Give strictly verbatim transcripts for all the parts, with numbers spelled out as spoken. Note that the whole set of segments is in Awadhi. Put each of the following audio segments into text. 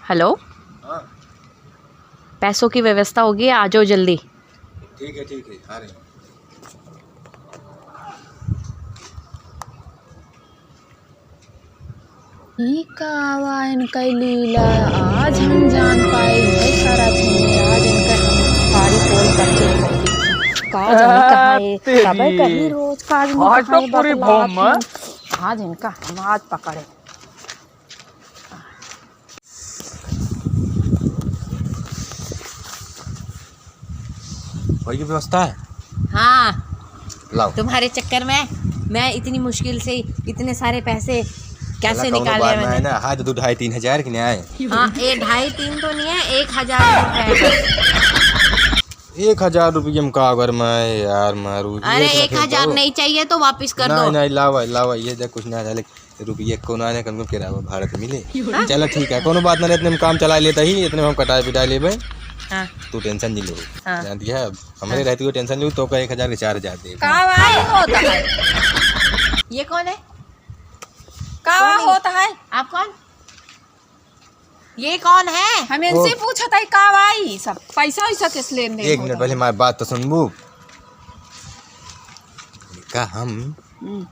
हेलो। हाँ। पैसों की व्यवस्था होगी, आ जाओ जल्दी। ठीक है, ठीक है, आ रहे हैं। ई का आवा इनका लीला, आज हम जान पाए, इनका सारा झमेला, आज इनका हम सारी पोल करके छोड़ दी। का जाने कहाँ है, तेरी। कबे कहीं रोज का आज आज तो कहाँ पूरी बतलात भौम है। हैं। आज इनका हम आज पकड़े। वही व्यवस्था है? हाँ। लाओ। तुम्हारे चक्कर में मैं इतनी मुश्किल से इतने सारे पैसे कैसे चला, कौनो निकाले बात ना मैंने? है ना, हाथ दो ढाई तीन हजार की नहीं आए। हाँ, ये ढाई तीन तो नहीं है, एक हजार रुपए है। एक हजार रुपये में का अगर मैं यार मारू, अरे, एक हजार नहीं चाहिए तो वापस कर दो। नहीं, लावा, लावा, ये देख कुछ ना चले। रुपये को ना, ना कम से कम किराया भाड़ा तो मिले। हाँ? चला ठीक है, कौनो बात ना, इतने में काम चला लेता ही, इतने में हम कटाए पिटाए लेबे। हाँ। तू tension नहीं लो। हाँ। जानती है, अब हमरे हाँ। रहती हो tension लो, तो का एक हजार के चार हजार दे। का भाई होता है? ये कौन है? का कौन है? होता है? आप कौन? ये कौन है? हम इनसे ओ। पूछत है का भाई सब पैसा वैसा किस लेन देन एक होता मिनट पहले है? हमारी बात तो सुनबू। का हम हम्म।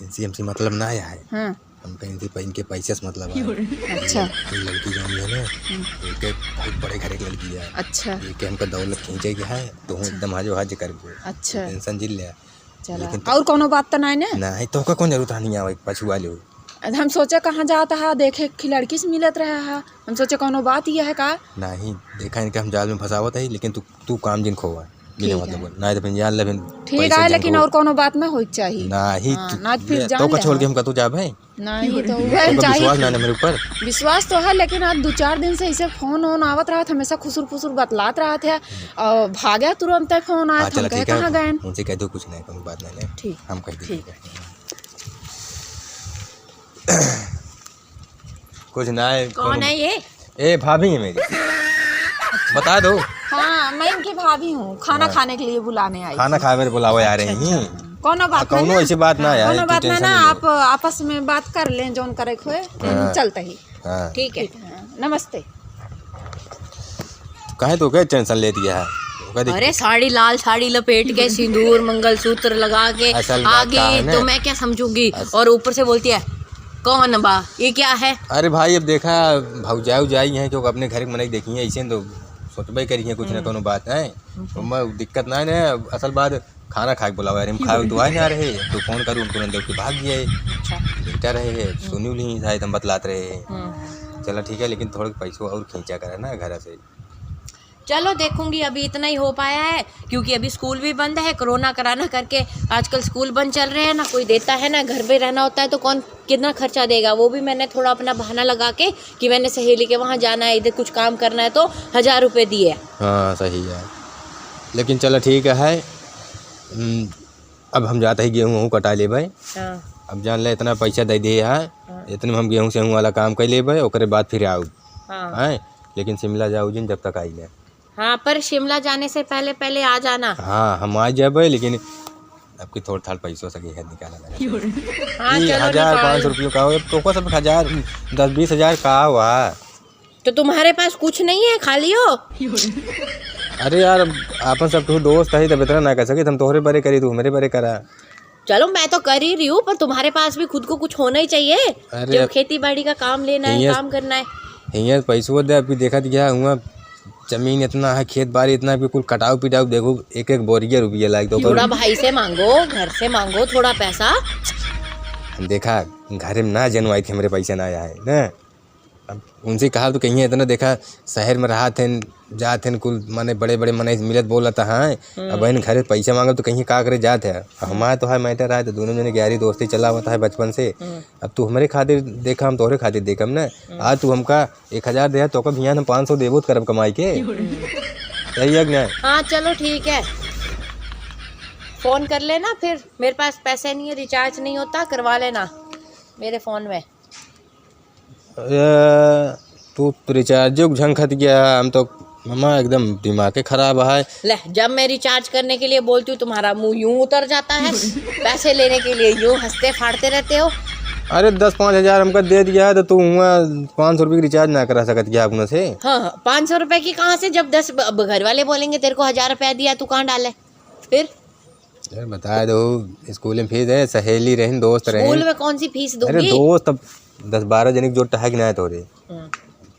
इनसे हमसे मतलब ना आया है। हाँ। हमका इनसे प-, इनके पैसे से मतलब है। अच्छा। ये लड़की जो है ना, हम्म। एक बहुत बड़े घर की लड़की है। अच्छा। ये के हमका दौलत खींचे के है, तो हम अच्छा। एकदम हाजो हाज कर दे। अच्छा। Tension जिल ले। चला। लेकिन तो और कोनो बात तो नहीं ना? नहीं, तो का कौन जरूरत है नहीं आवे, पछुआ ले। हम सोचे कहाँ जाता है, देखे कि लड़की से मिलत रहा है। हम सोचे कोनो बात ये है का? नहीं, देखा इनके हम जाल में फंसावत है, लेकिन तू, तू काम जिन खोवा। बिना ठीक मतलब है। बोल। ना तो फिर जान ले, फिर ठीक पैसा है, जान लेकिन को और कोनो बात ना होई के चाहिए। ना ही हाँ, तू, ना फिर ये जान तो का ले छोड़ के हाँ। हम कतू जाबे? नहीं, तो तो वह का चाहिए विश्वास ना थी। ना मेरे ऊपर? विश्वास तो है, लेकिन आज दो चार दिन से इसे फोन ओन आवत रहत, हमेशा खुसुर फुसुर बतलात रहत है, और भाग्या तुरंत है फोन आया, हाँ, हम चला, कहे, ठीक है, "कहाँ गए?" उनसे कह दो कुछ नहीं, कोनो बात नहीं है। ठीक। हम कह देंगे। ठीक। कुछ ना है, कौन कोनो है ये? ए, भाभी है मेरी। बता दो। हाँ, मैं इनकी भाभी हूँ, खाना हाँ। खाने के लिए बुलाने आई खाना थी। खाए मेरे बुलावे आ रहे अच्छा, हैं। अच्छा। कोनो आ, बात ना कोनो ना। ऐसी बात ना हाँ, है, कोनो तू बात ना tension ना, नहीं लो। आप आपस में बात कर लें, जोन करे के होए, हाँ। चलते ही। हाँ। ठीक है। ठीक है, हाँ, नमस्ते। काहे तो के tension लेती है? ओका देख अरे, साड़ी, लाल साड़ी लपेट के, सिंदूर, मंगलसूत्र लगा के असल बात आ का है गई, ना? तो मैं क्या समझूंगी? अस- और ऊपर से बोलती है, "कौन बा? ये क्या है?" अरे भाई, अब देखा, भौजाई उजाई हैं, क्योंकि अपने घर के मनई देखी हैं, ऐसे तो सोचबे करी हैं, कुछ ना हम्म। कोनो बात है। हम्म। तो मैं दिक्कत ना है ना, असल बात खाना खाए के बुलावा यार, हम खाए तो आए ना रहे, तो फोन करूँ उनको, नंदे के भाग गए। अच्छा। बेटा रहे है, हम्म। सुनी नहीं, शायद हम बतलात रहे हैं। हम्म। चला ठीक है, लेकिन थोड़े पैसों और खींचा करे ना घर से। चलो देखूंगी, अभी इतना ही हो पाया है, क्योंकि अभी स्कूल भी बंद है, कोरोना कराना करके आजकल स्कूल बंद चल रहे हैं, ना कोई देता है, ना घर पे रहना होता है, तो कौन कितना खर्चा देगा। वो भी मैंने थोड़ा अपना बहाना लगा के कि मैंने सहेली के वहाँ जाना है, इधर कुछ काम करना है, तो हजार रुपये दिए। हाँ, सही है, लेकिन चलो ठीक है। हम्म, अब हम जाते ही गेहूँ वहूँ कटा लेबै। हाँ। अब जान ले, इतना पैसा दे दिए है, हाँ। इतने में हम गेहूँ सेहूँ वाला काम कर लेबै, ओकरे बाद फिर आऊ। हाँ। हैं? लेकिन शिमला जाऊ जिन जब तक आई ले। हाँ, पर शिमला जाने से पहले, पहले आ जाना। हाँ, हम आ जाबे, लेकिन अब की थोड़ थाड़ पैसों से है निकाला लगा। हाँ, ई चलो, हजार निकाल। पाँच सौ रुपयों का हो, तो को सब हजार, दस बीस हजार का हुआ? तो तुम्हारे पास कुछ नहीं है, खाली हो? अरे यार, आपन सब केहू दोस्त है, तब इतना ना कर सके, हम तोहरे बरे करी, तू हमरे बरे करा। चलो, मैं तो कर ही रही हूँ, पर तुम्हारे पास भी खुद को कुछ होना ही चाहिए। अरे जब अब खेती बाड़ी का काम लेना है, हियाँ काम करना है। हियाँ पैसो दे, अभी देखा तो क्या हुआ, जमीन इतना है, खेत बाड़ी इतना है, अभी कुल कटाव पिटाव, देखो, एक एक बोरिया रुपया लाग तो थोड़ा भाई से मांगो, घर से मांगो थोड़ा पैसा। हम देखा, घर में ना जनवाई थी, हमरे पैसा ना आया है ना। अब उनसे कहा तो कहीं इतना देखा, शहर में रहत हैं, जात हैं, कुल माने बड़े-बड़े मनई मिलत बोलत हैं। हम्म। अब बहन घरे पैसा मांगब तो कहीं का करे जात है। अब हमारे तो है matter है, तो दोनों जने के यारी दोस्ती चला होता है बचपन से। हम्म। अब तू हमरे खातिर देखा, हम तोहरे खातिर देखम ना। हम्म। आज तू हमका एक हजार दे, तो का भियान हम पाँच सौ देबो तो करब कमाई के। हम्म। सही है कि नहीं? हाँ, चलो ठीक है। फोन कर लेना फिर। मेरे पास पैसे नहीं है, recharge नहीं होता, करवा लेना मेरे फोन में। ए, तू recharge झंखत गया, हम तो मामा एकदम दिमागे खराब है। ले, जब मैं recharge करने के लिए बोलती हूँ, तुम्हारा मुंह यूं उतर जाता है, पैसे लेने के लिए यूं हंसते फाड़ते रहते हो। अरे, दस पाँच हजार हमका दे दिया है, तो तू हुआ पाँच सौ रुपये की recharge ना करा सकत क्या अपना से? हाँ, हाँ, पाँच सौ रुपये की कहाँ से, जब दस ब-, अब घर वाले बोलेंगे, "तेरे को हजार रुपया दिया, तू कहाँ डाले?" फिर? यार, बता दो, स्कूल में फीस है, सहेली रहिन, दोस्त रहिन। स्कूल में कौन सी फीस अरे, दूंगी? दोस्त, अब दस बारह जने की जो टहक ना है तोरे। हाँ।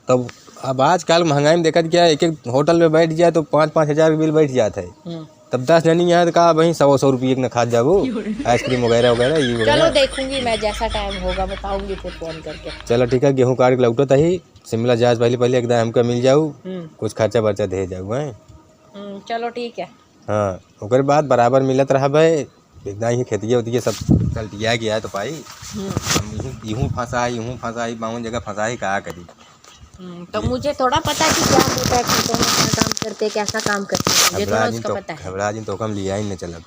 तब अब आजकल महंगाई में देखत क्या, एक एक होटल में बैठ जाए तो पाँच पाँच हजार के बिल बैठ जात है। हम्म। तब दस जनी यहाँ तो का वहीं सौ सौ रुपये के न खात जाबो, आइसक्रीम वगैरह वगैरह, ये वगैरह। चलो, देखूंगी मैं, जैसा टाइम होगा बताऊंगी फिर फोन करके। चलो ठीक है, गेहूँ काट के लौटत ही, शिमला जाए पहले पहले एकदम हमका मिल जाऊ, हम्म। कुछ खर्चा बर्चा दे जाऊ, हैं? हम्म, चलो ठीक है। हाँ, ओकरे बाद बराबर मिलत रहबे, एकदम ही खेतिया उतिया सब चलटिया गया है तो पाई। हम्म। हम इहूँ, इहूँ फंसा है, इहूँ फंसा है, बावन जगह फंसा है, का करी? हम्म, तो ये मुझे थोड़ा पता कि क्या होता है खेतों में, क्या काम करते हैं, कैसा काम करते हैं, मुझे थोड़ा घबरा जिन उसका तो, पता है। घबरा जिन तो हम लिया ही न चलब।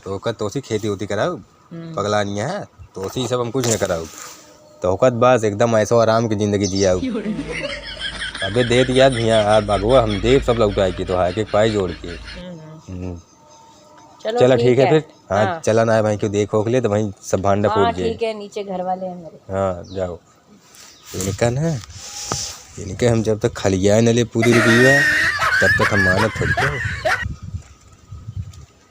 तो ओकर तोसी खेती उती कराऊ, हम्म। पगला नहीं है, तोसी सब हम कुछ नहीं कराऊ। तो ओकर बस एकदम ऐसो आराम की जिंदगी जियाऊ। अबे दे दिया भैया, अब अगुआ हम देब सब लौटाए के तो है, के पाई जोड़ के। हम्म। हम्म। चलो चलो ठीक ठीक है है। फिर। हाँ, हाँ। चला ना है भाई, क्यों देख होख ले तो वहीं सब भांडा हाँ, फूट जाए। ठीक है, नीचे घर वाले हैं मेरे। हाँ, जाओ। इनका ना, इनके हम जब तक खलिया न ले पूरी रुपया, तब तक हम मानत थोड़ी को।